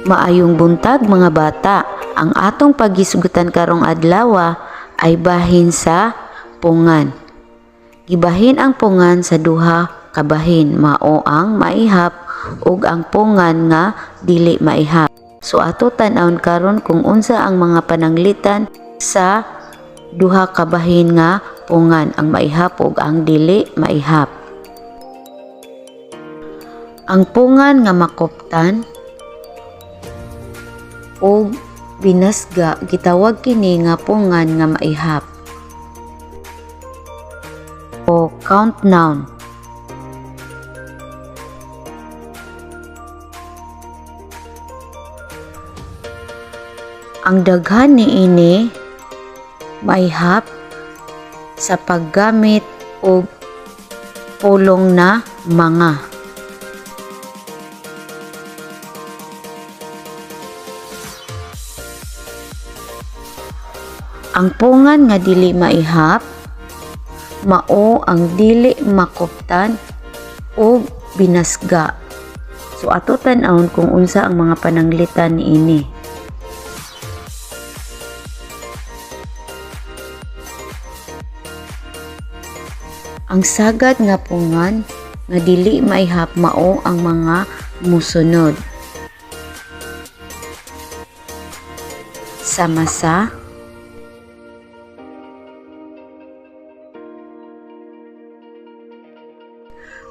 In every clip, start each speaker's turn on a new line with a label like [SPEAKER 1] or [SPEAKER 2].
[SPEAKER 1] Maayong buntag, mga bata. Ang atong paghisgutan karong adlaw ay bahin sa pungan. Gibahin ang pungan sa duha ka bahin, mao ang maihap ug ang pungan nga dili maihap. So ato tan-awon karon kung unsa ang mga pananglitan sa duha ka bahin nga pungan, ang maihap ug ang dili maihap. Ang pungan nga makuptan ug binasga, gitawag kini nga pungan nga maihap o count noun. Ang daghan niini maihap sa paggamit og pulong na mga. Ang pungan nga dili maihap mao ang dili makuptan ug binasga. So ato tan-awon kung unsa ang mga pananglitan niini. Ang sagad nga pungan nga dili maihap mao ang mga mosunod: Sama sa,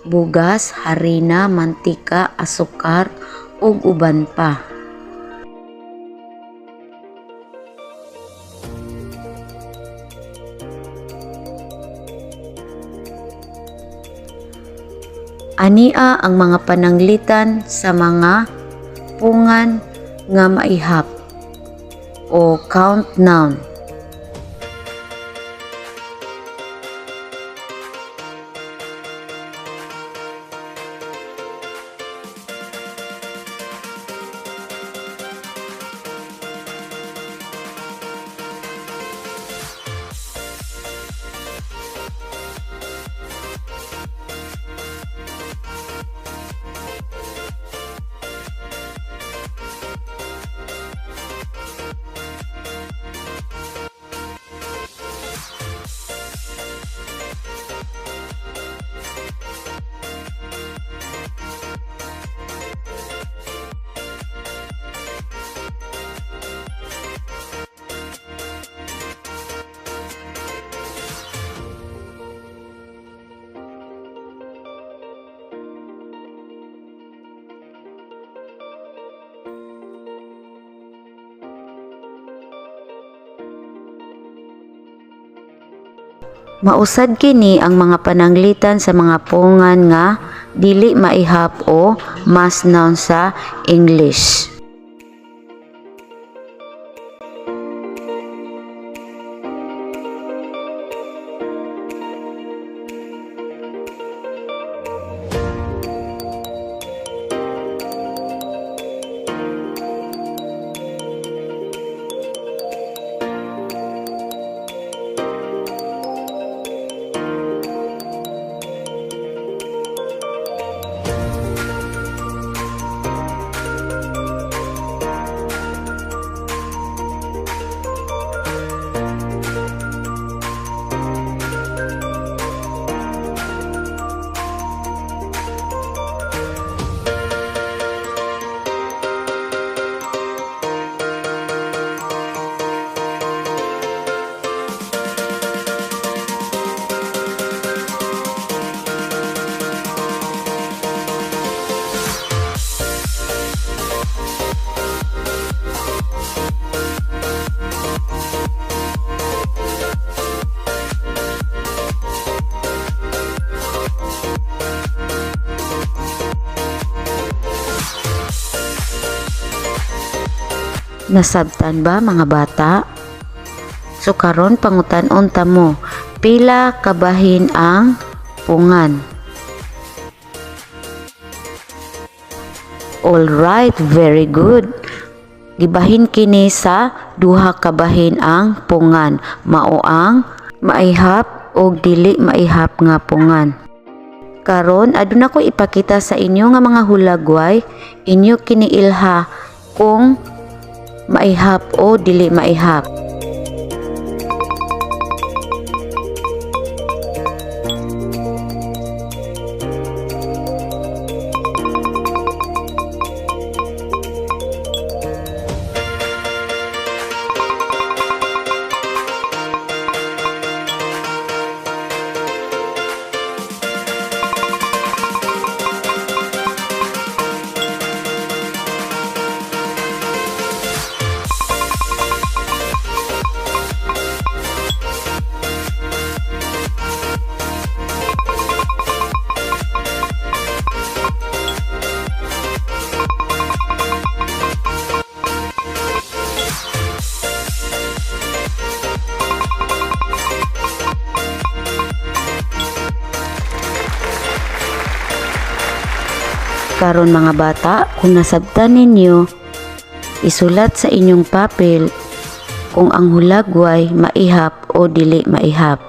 [SPEAKER 1] bugas, harina, mantika, asukar ug uban pa. Ania ang mga pananglitan sa mga pungan nga maihap o count noun. Mausad kini ang mga pananglitan sa mga pungan nga dili maihap o mass noun sa English. Nasabtan ba, mga bata? So karon pangutan-on ta mo, pila kabahin ang pungan? All right, very good. Gibahin kini sa duha ka bahin ang pungan, mao ang maihap og dili maihap nga pungan. Karon aduna ko ipakita sa inyo nga mga hulagway, inyo kini ilha Kung maihap o dili maihap. Karon, mga bata, kung nasabtan ninyo, isulat sa inyong papel kung ang hulagway maihap o dili maihap.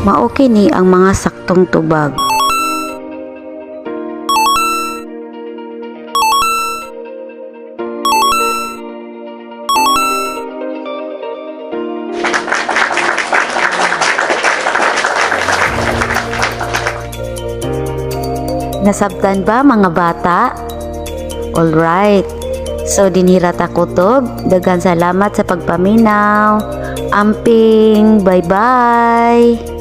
[SPEAKER 1] Mao kini ang mga saktong tubag. Nasabtan ba, mga bata? Alright. So dinhi ra ta kutob. Daghan salamat sa pagpaminaw. Amping. Bye-bye.